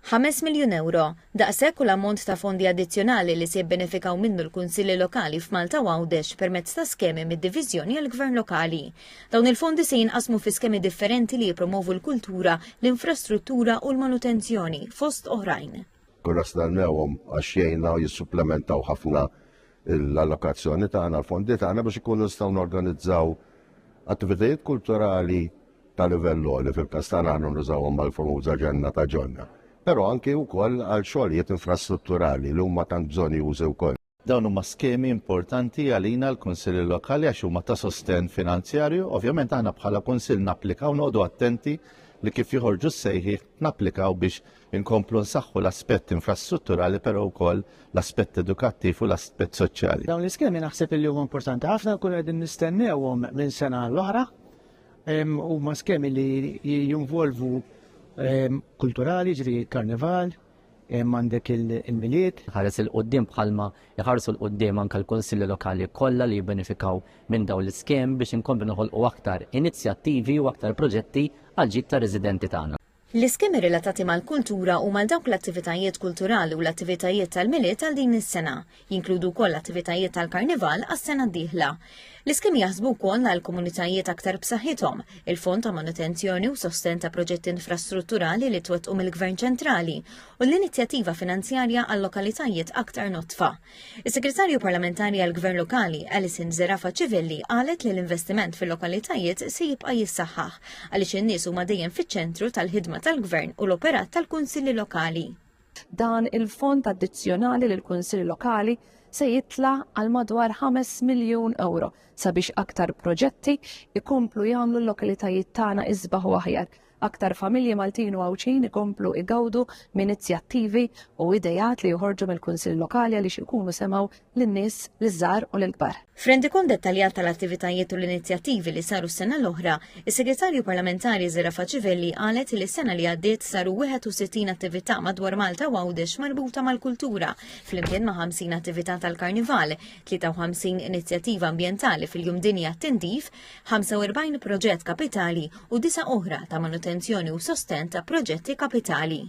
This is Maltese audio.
5 miljun ewro, daqshekk hu l-ammont ta' fondi addizzjonali li se jibbenefikaw minnu l-kunsilli lokali f'Malta u Għawdex permezz ta' skemi mid-Diviżjoni għall-Gvern Lokali. Dawn il-fondi se jinqasmu fi skemi differenti li jippromovu l-kultura, l-infrastruttura u l-manutenzjoni, fost oħrajn. Konna stennewhom għax jgħinna u jissupplementaw ħafna l-allokazzjoni tagħna, l-fondi tagħna biex ikunu nistgħu norganizzaw attivitajiet kulturali ta' livell għoli fil-każ tagħna aħna nużawhom mal-famuża ġenna ta' ġonna. Però anki wkoll għal xogħlijiet infrastrutturali li huma tant bżonjużi wkoll. Dawn huma skemi importanti għalina l-Kunsilli Lokali għax huma ta' sostenn finanzjarju. Ovvjament aħna bħala Kunsill napplikaw noqogħdu attenti li kif joħorġu s-sejħiet napplikaw biex inkomplu nsaħħu l-aspett infrastrutturali però wkoll l-aspett edukattiv u l-aspett soċjali. Dawn l-iskemi naħseb li huma importanti ħafna nkunu qegħdin nistennewhom minn sena l-oħra. Huma skemi li jinvolvu kulturali, ġri karnival, għandek il-miliet. Ħares il-qoddim bħalma jħarsu l-qoddim anka l-kunsilli lokali kollha li jibbenefikaw minn dawn l-iskem biex inkomplu noħolqu aktar inizjattivi u aktar proġetti għal ġid tar-residenti tagħna. L-iskemi relatati mal-kultura huma għal dawk l-attivitajiet kulturali u l-attivitajiet tal-Milied għal din is-sena. Jinkludu wkoll attivitajiet tal-Karnival għas-sena d-dieħla. L-iskemi jaħsbu wkoll għal komunitajiet aktar b'saħħithom, il-Fond ta' Manutenzjoni u Sostenn ta' Proġetti Infrastrutturali li twettqu mill-Gvern Ċentrali u l-Inizjattiva Finanzjarja għal Lokalitajiet Aktar Nodfa. Is-Segretarju Parlamentari għall-Gvern Lokali, Alison Zerafa Civelli, qalet li l-investiment fil-lokalitajiet se jibqa' jissaħħaħ għaliex in-nies huma dejjem fiċ-ċentru tal-ħidma tal-Gvern u l-operat tal-Kunsilli Lokali. Dan il-fond addizzjonali lill-Kunsilli Lokali se jitla' għal madwar 5 miljun ewro sabiex aktar proġetti jkomplu jagħmlu l-lokalitajiet tagħna isbaħ u aħjar. Aktar familji Maltin u Għawdxin ikomplu igawdu minn inizjattivi u ideat li joħorġu mill-Kunsill Lokali għaliex ikunu semgħu lin-nies, liż-żgħar u lill-kbar. F'rendikont dettaljat tal-attivitajiet u l-inizjattivi li saru s-sena l-oħra, is-Segretarju Parlamentari Zerafa Civelli qalet li s-sena li għaddiet saru 61 attività madwar Malta u Għawdex marbuta mal-kultura, flimkien ma' 50 attività tal-Karnival, 53 inizjattiva ambjentali fil-Jum Dinji għat-Tindif, 45 proġett kapitali u disa' oħra ta' manutenzjoni u sostenn ta' proġetti kapitali.